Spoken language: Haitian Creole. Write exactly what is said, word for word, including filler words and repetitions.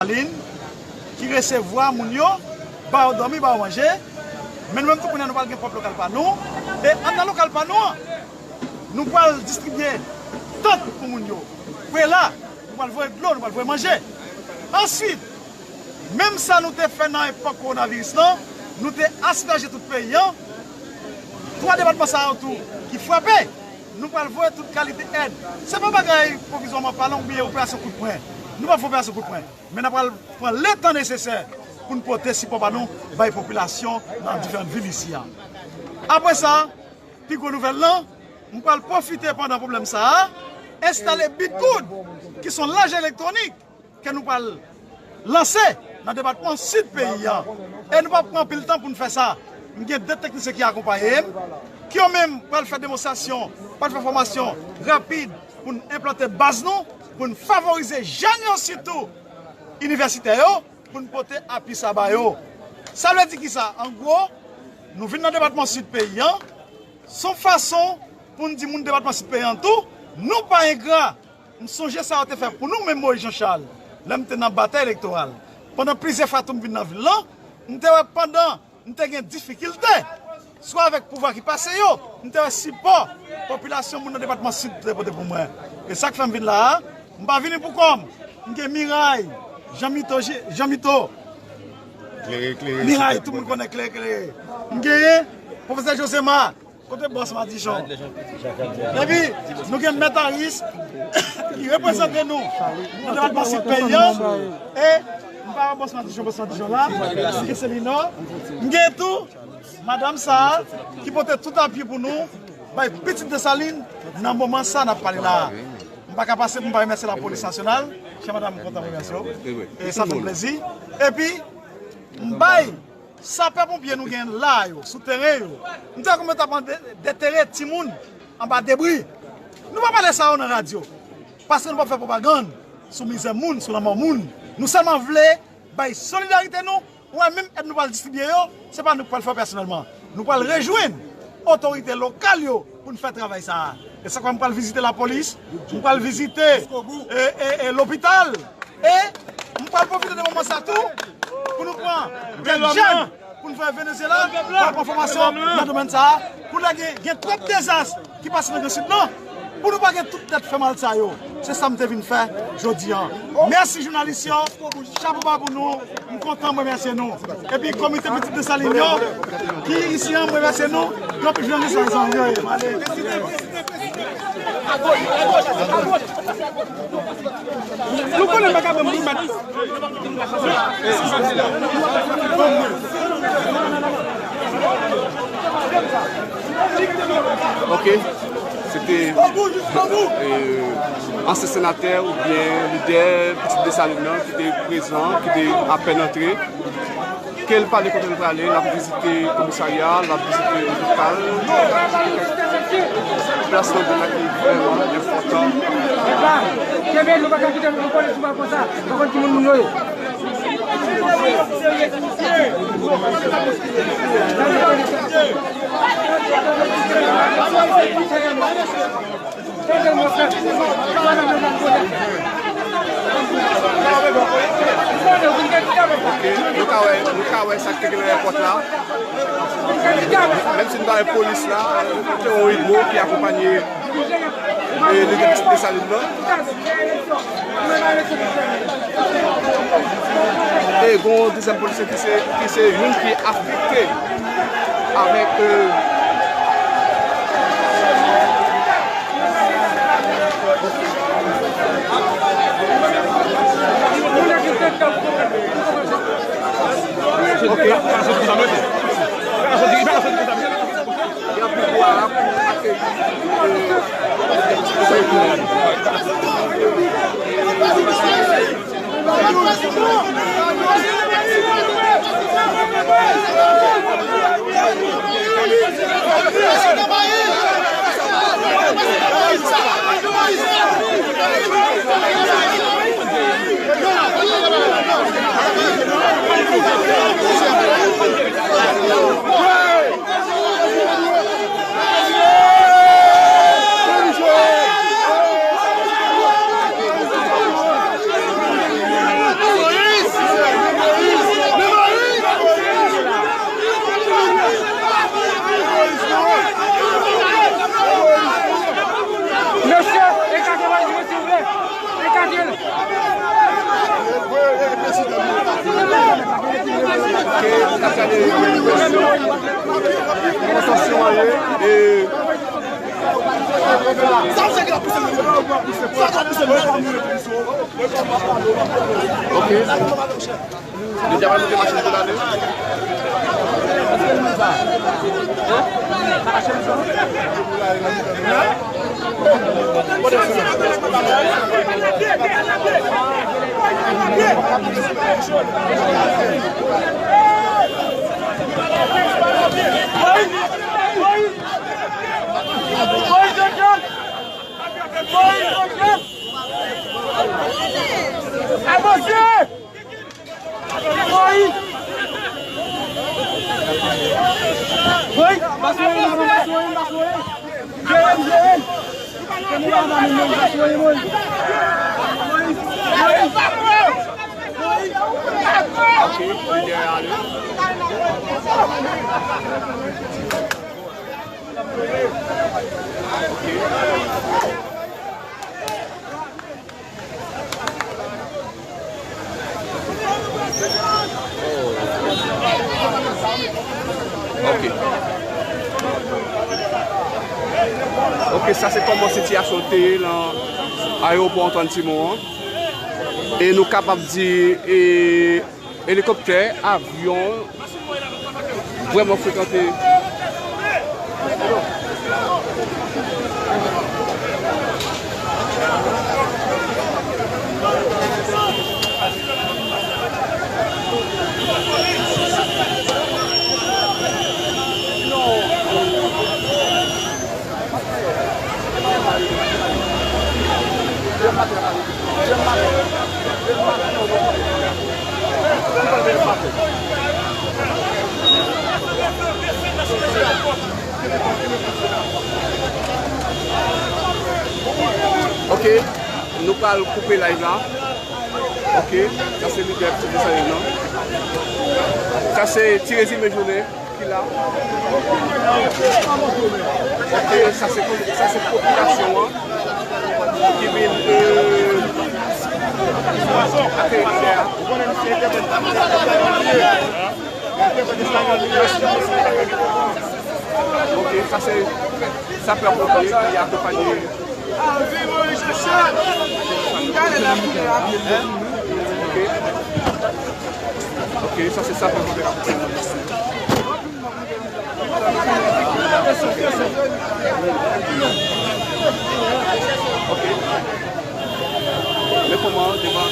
Desalin ki resevwa moun yo, ba yo dòmi, ba yo manje. Men nou menm tou kounye a nou pral gen pwòp lokal pa nou. E anndan lokal pa nou an, nou pral distribye tant pou moun yo. Prela, nou pral voye dlo, nou pral voye manje. Answit, menm sa nou te fè nan epòk kowonaviris lan, nou te asperje tout peyi an. Twa depatman sa yo tou ki frape, nou pral voye tout kalite èd. Se pa bagay pwovizwaman palan oubyen operasyon kout pwen. Nou p ap fè operasyon kout pwen. Men n ap pral pran letan nesesè pou n pote sipò pa nou bay popilasyon nan diferan vil isi a. Apre sa, pi gwo nouvèl lan, m pral pwofite pandan pwoblèm sa a, enstale Bitgoud, ki se yon lajan elektwonik ke nou pral lanse nan depatman Sid peyi a. E nou p ap pran anpil tan pou n fè sa. M gen de teknisyen ki akonpaye m, ki yo menm pral fè demonstrasyon, pral fè fòmasyon rapid pou n enplante baz nou, pou n favorize jèn yo sitou, inivèsitè yo, pou n pote api sa ba yo. Sa vle di kisa? An gwo, nou vin nan depatman Sid peyi an, se yon fason pou n di moun depatman Sid peyi an tou, nou pa engra. M sonje sa yo te fè pou nou menm Moyiz Jan Chal, lè m te nan batay elektoral. Pandan plizyè fwa tou m vin nan vil lan, m te wè pandan m te gen difikilte, swa avèk pouvwa ki pase yo, m te wè sipò popilasyon moun nan depatman Sid te pote pou mwen. E sa k fè m vin la a, m pa vini pou kò m. M gen Miray, Jan Mito, Jan Mito. Klere, klere. Miray, tout moun konnen Klere, klere. M genyen Pwofesè Josema, kote bòs Madichon. Epi, nou gen Mèt Aris, ki reprezante nou nan depatman Sid peyi an. E, m pa wè bòs Madichon, bòs Madichon la, m gen Selinò, m gen tou madanm sa a, ki pote tout apui pou nou, bay pitit Desalin, nan moman sa n ap pale la a. M pa ka pase pou m pa remèsye lapolis nasyonal, chè madanm, m kontan remèsye w. E sa fè m plezi. Epi, m bay sapè ponpye nou gen la yo, sou teren yo. M te wè kòman yo t ap de-, detere timoun anba debri. Nou p ap pale sa yo nan radyo. Paske nou p ap fè pwopagann sou mizè moun, sou lanmò moun. Nou sèlman vle bay solidarite nou. Ou wè, menm èd nou pral distribye yo, se pa nou k pral fè yo pèsonèlman. Nou pral rejwenn otorite lokal yo pou n fè travay sa a. E sa k fè m pral vizite lapolis, m pral vizite, e, e, e, lopital, e m pral pwofite de moman sa tou pou nou pran kèk jèn pou n voye Venezyela, pou al pran fòmasyon nan domèn sa a, pou lè gen, gen twòp dezas ki pase nan Gran Sid lan, pou nou pa gen tout tèt fè mal sa yo. Se sa m te vin fè jodi a. Mèsi jounalis yo, chapo ba pou nou, m kontan, m remèsye nou. Epi komite Pitit Desalin yo, ki isi a, m remèsye nou. Yo pi jounalis la, zanmi yo, m ale. Nou konnen m pa ka ban m pou mèt. Ok, se te, euh, ansyen senatè oubyen lidè Pitit Desalin nan ki te prezan, ki te apèn antre. Ke l pale kote l prale, l ap vizite komisarya, l ap vizite lopital. Plas nan vil la ki vrèman enpòtan. Epa, kenbe, nou pa ka kite nou konnen sou bal konsa. Pa konn ki moun moun yo ye. Ok, nou ka wè, nou ka wè sa k te gen nan èpòt la. Menm si nou ta wè polis la, Theo Rigaud ki akonpanye, e, lidè Pitit Desalin nan. E gon dezyèm polisye ki se, ki se youn ki afekte avèk, euh, ok. Gen anpil bwa pou akeyi, euh, Ok. Li deja pral monte machin pou l ale. Avanse! Woy! Woy! Pase woy, pase woy, pase woy! Jere l, jere l! Jere l, pase woy, woy! Woy! Woy! Woy! Ok, li dèyè ale. Ok. Ok, sa se kòman sitiyasyon te ye nan ayewopò Antoine Simon an. E nou kapab di, e, elikoptè, avyon, vrèman frekante. Ok, nou pral koupe live la. Ok, sa se lidè Ti Desalin nan. Sa se ti rezime jounen ki la. Ok, sa se, sa se popilasyon an ki vin, euh, akèyi lidè a. Ok, sa se sapè ponpye ki akonpanye. Ok. Ok, sa se sapè ponpye k ap akonpanye. Ok. Men kòman devan.